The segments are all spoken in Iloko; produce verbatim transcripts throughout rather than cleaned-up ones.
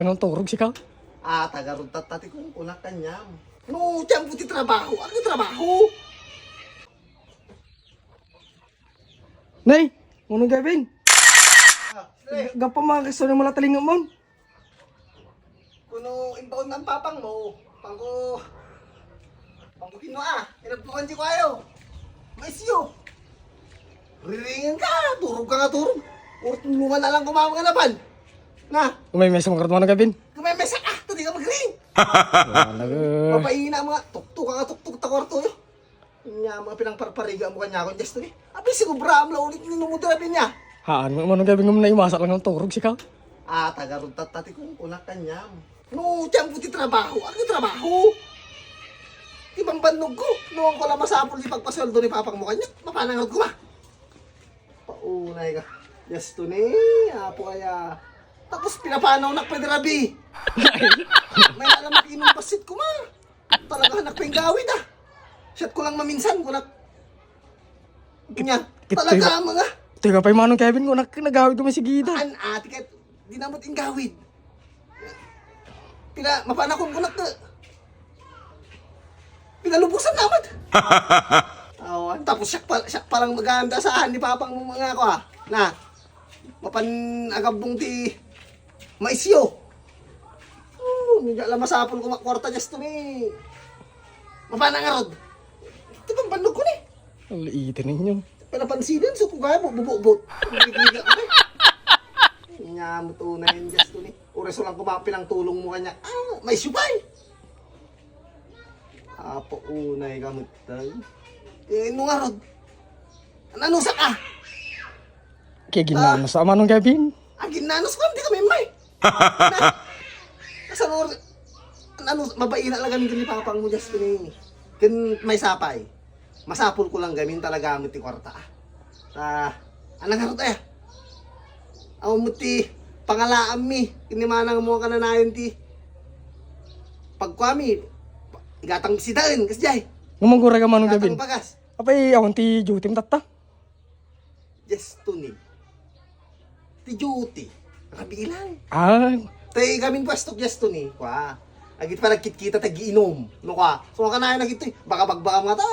Nagturog sika? Ah, tagarud tatta ti kunkunak kaniam. No, tiempo ti trabaho. Ano trabaho? Nay, ano gawin? Ah, pre. Gapa mga kasunod mo latalingam mo. Kuno imbaon ng papang mo, pangko, pangko kinuha, inabluan di ko ayo. Maisyo. Riringan ka, turog ka nga turog. Or tulungan na lang kumama nga napan. Na. Umay may sa mga kartuan na gabin. Kumay may sa ah, tadi ka magring. Talaga. Papaina mga tuktok ka nga tuktok ta kwarto yo. Nya, mga pinangparpariga mo kanya akong Justin eh. Abi, sigubra, amla ulit ni nung utira niya. Haan, mo manong gabi nga naimasak lang ang turog, sika? Ah, tagarud tatta ti kunkunak kanyam. No, tiyan po ti trabaho. Ano trabaho? Ti bambannog ko. No, ang ko lang masapul di pagpasweldo ni papang mo kanya. Mapanangarod ko ba? Paunay ka. Justin eh, apo kaya. Tapos pinapanaw na pwede rabi. May alam mag-inom pasit ko ma. Talaga, anak, pa yung gawid, ah. Shot ko lang maminsan, kunak. Nya, kit-, talaga, kit-, mga. Teka, pa yung manong Kevin, kunak, nagawid ko may sigida. An, ati, kat, di namot yung gawid. Pina, mapanakon, kunak, ka. Pinalubusan naman. Awan, tapos siya pa, siya pa lang maghahanda sa ni papang mo mga ako, ah. Na, mapan agabong ti maisyo. Oh, hindi lang masapul ko makwarta just to ni. Mapana nga rod. Ito pang bandog ko ni. Ang liitin ninyo. Pinapansinan, so kung kaya mo, bubukbot. Ang liitin ko ni. Nyamot una yun, just to ni. Oras lang ko mga pinangtulong mo kanya. Ah, maisyo pa eh. Apo unay ka muttay. Eh, no nga rod. Nanusa ka? Kaya ginanusa, ah, manong Kevin? Ah, ginanos ko, hindi kami may. Kasanor, ano, mabaina lang kami ni papang mo, Justin, eh. Ken may sapay. Masapul ko lang gamin talaga mo ti kwarta, ah. Ah, anang harot, eh. Awan mo ti pangalaam mi, kinimanang mo kananayon ti pagkuami, igatang sidaen, kasjay. Ngumagura ka manong Igatang gabin? Bagas. Apay, awan ti duty mo tatta? Yes, Tony. Ti duty. Rabi lang. Ah. Tay gamin pwesto, yes, Tony. Kwa. Agit pa nagkitkita tagiinom. No kwa. So, kanayon na gito, eh. Baka bagbaka mga ta.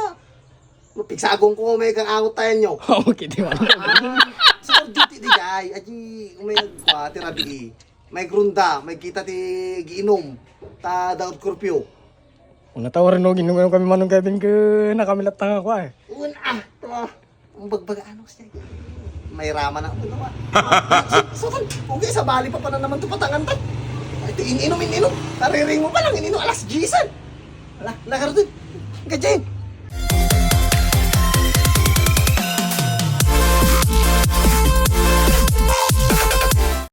Mapigsagong ko, may kang angot tayo nyo. Oo, kiti man. Ah, sa duty di jay. Aji, may nagkwa, ti rabi. May grunda, may kita ti giinom. Ta daot curfew. Una tawaran no, ginom kami manong Kevin ke nakamilat tanga ko eh. Un, ah, to. Ang bagbaga, ano siya? May rama na. Ano ba? So, so, okay, sa bali pa pa na naman to patangan ta. Ito, ininom, ininom. Tariring mo pa lang, ininom, alas diesan. Ala, nakarto. Gadyan.